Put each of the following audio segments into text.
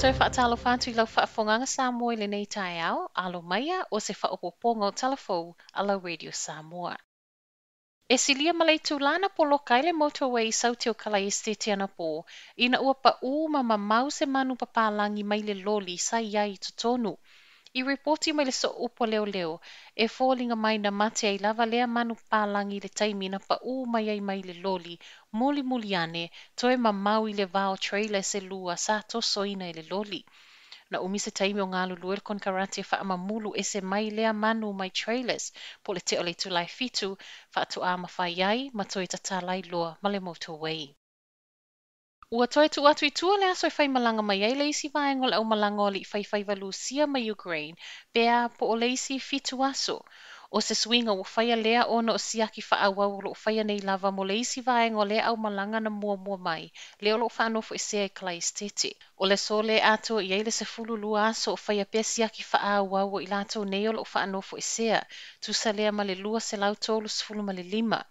Toe faatalofa atu i lau faafofogaaga Samoa i lenei taeao, alo maia o se faaopoopoga o tala fou a lau Radio Samoa. E silia ma le itulā na poloka ai le motorway i Sauti o Kalaesetete anapō ina ua paʻū ma mamau se manu papalagi mai le loli sa i ai i totonu. I ripoti mai le sooupu a leoleo, e foliga mai na mate ai lava lea manu papalagi i le taimi na paʻū mai ai mai le loli, mulimuli ane, toe mamao i le va o trailers e lua sa tosoina e le loli. Na umi se taimi o galulue le konekarate e faamamulu ese mai lea manu mai trailers po o le tea o le itula e 7 faatoa mafai ai ma toe tatala ai loa ma le motorway. Ua toe tuu atu i tua le aso e faimalaga mai ai le isi vaega o le aumalaga o alii faifaiva Lusia ma Ukraine pe a po o le isi 7 aso. O se suiga ua faia lea ona o siaki faaauau o loo faia nei lava mo le isi vaega o lea aumalaga na muamua mai, lea o loo faanofoesea i Kalaesetete. O le aso lea e atoa i ai le 12 aso o faia pea siaki faaauau o i latou nei o loo faanofoesea, tusa lea ma le 235.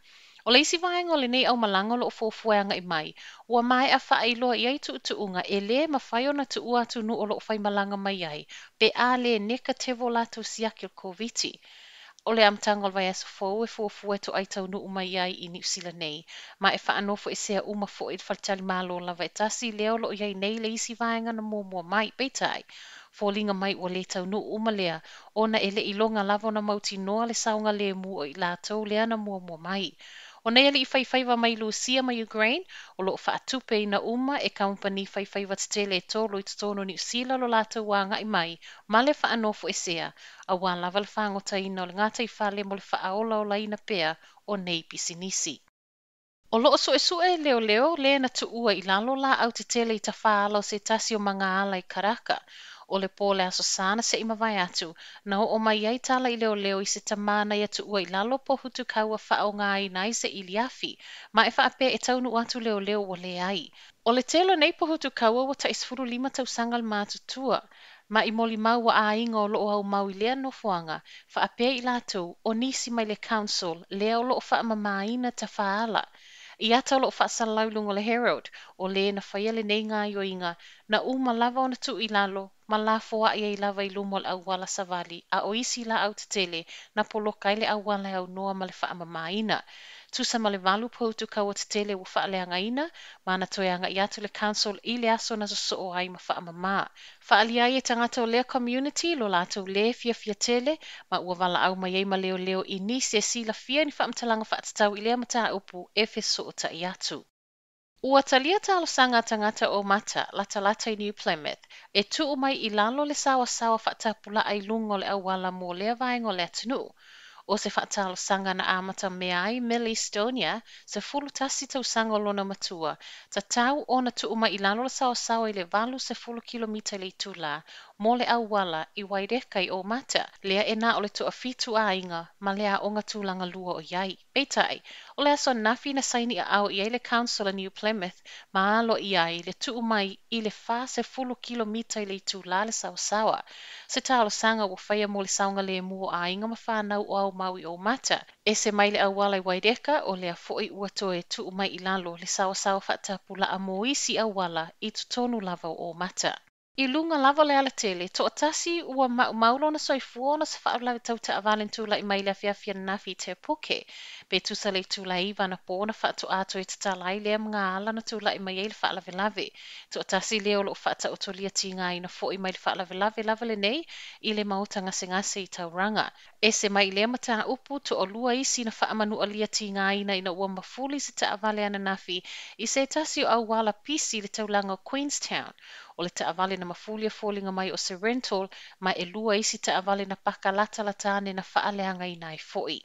O le isi vaega o lenei aumalaga o loo fuafua e agai mai, ua maea faailoa i ai tuutuuga e lē mafai ona tuua atunuu o loo faimalaga mai ai, pe a le nekatevo latou siaki o le Koviti. O le amataga o le vaiaso fou e fuafua e toai taunuu mai ai i Niu Sila nei, ma e faanofoesea uma foi i le faletalimalo lava e tasi lea o loo i ai nei le isi vaega na muamua mai. Peitai, foliga mai ua le taunuu uma lea, ona e le iloga lava ona mautinoa le saogalēmū o i latou lea na muamua mai. O nei alii faifaiva mai Lusia ma Ukraine, o loo faatupeina uma e kamupani faifaiva tetele e 3 i totonu o Niu Sila lo latou agai mai ma le faanofoesea, auā lava le fagotaina o le gataifale mo le faaolaolaina pea o nei pisinisi. O loo suesue leoleo le na tuua i lalo laau tetele i tafaala o se tasi o magaala i Karaka. O le pō o le Aso Sa na se i mavae atu, na oo mai ai tala i leoleo i se tamā na ia tuua i lalo pohutukaua faaaogaina ai se iliafi, ma e faapea e taunuu atu leoleo ua leai. O le tele o nei pohutukaua ua tai 15 tausaga le matutua, ma i molimau a aiga o loo aumau i lea nofoaga, faapea i latou o nisi mai le council lea o loo faamamaina tafaala. I ata o loo faasalalau i luga o le Herald, o le na faia lenei gaoioiga, na uma lava ona tuu i lalo, ma lafoai ai lava i luma o le auala savali, a o isi laau tetele na poloka ai le auala e aunoa ma le faamamaina. Tusa ma le 8 pohutukaua tetele ua faaleagaina, ma na toe agai atu le council i le aso na sosoo ai ma faamamā. Faaalia ai e tagata o lea community lo latou lē fiafia tele, ma ua valaau mai ai ma leoleo i nisi e silafia ni faamatalaga faatatau i lea mataupu e fesootai atu. Ua talia talosaga a tagata o Mata latalata i New Plymouth e tuu mai i lalo le saoasaoa faatapulaa i luga o le auala mo lea vaega o le atunuu. O se faatalosaga na amatamea ai Millie Stonier, 11 tausaga o lona matua, tatau ona tuu mai i lalo le saoasaoa i le 80 kilomita i le itulā mo le auala i Waireka i Ōmata, lea e na o le toafitu aiga ma le aoga tulaga lua o i ai. Peitai, o le aso ananafi na saini aao i ai le Council a New Plymouth ma alo i ai le tuu mai i le 40 kilomita i le itulā le saoasaoa. Se talosaga ua faia mo le saogalēmū o aiga ma whānau o aumau i Ōmata. Ese mai le auala i Waireka, o lea foi ua toe tuu mai i lalo le saoasaoa faatapulaa mo isi auala i totonu lava o Ōmata. I luga lava o le alatele, toatasi ua maumau lona soifua ona o se faalavelave tau taavale na tulai mai i le afiafi ananafi i Te Puke. Pe tusa le itula e 9 anapō na faatoa toe tatala ai lea magaala na tulai mai ai le faalavelave. Toatasi lea o loo faataotolia tigaina foi mai le faalavelave lava lenei i le maota gasegase i Tauranga. Ese mai i lea mataupu, toalua isi na faamanualia tigaina ina ua mafuli se taavale ananafi i se tasi o auala pisi i le taulaga o Queenstown. O le taavale na mafuli e foliga mai o se rental, ma e 2 isi taavale na paka latalata ane na faaleagaina ai foi.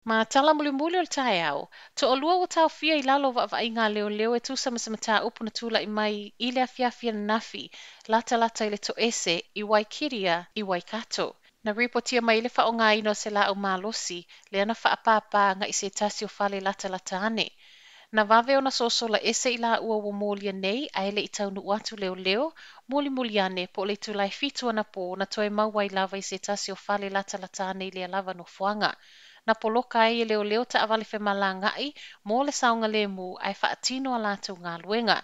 Ma tala mulimuli o le taeao, toalua ua taofia i lalo o vaavaaiga a leoleo e tusa ma se mataupu na tulai mai i le afiafi ananafi, latalata i le toese i Waikeria i Waikato. Na ripotia mai le faaaogaina o se laau malosi, lea na faapāpā agai se tasi o fale latalata ane. Na vave ona sosola ese i laua ua molia nei ae le i taunuu atu leoleo, mulimuli ane po o le itula e 7 anapō na toe maua ai lava i se tasi o fale latalata ane i lea lava nofoaga. na poloka ai e leoleo taavale femalagaai mo le saogalemu ae faatino a latou galuega.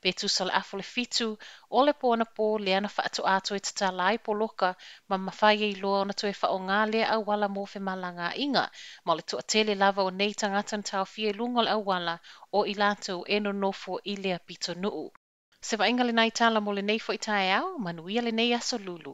Pe tusa o le afa o le 7 o le po anapo lea na faatoa toe tatala ai poloka ma mafai ai loa ona toe faaaoga lea auala mo femalagaaiga. Ma o le toatele lava o nei tagata na taofia i luga o le auala o i latou e nonofo i lea pitonuu. Se vaaiga lenā i tala mo lenei foi taeao, manuia lenei aso Lulu.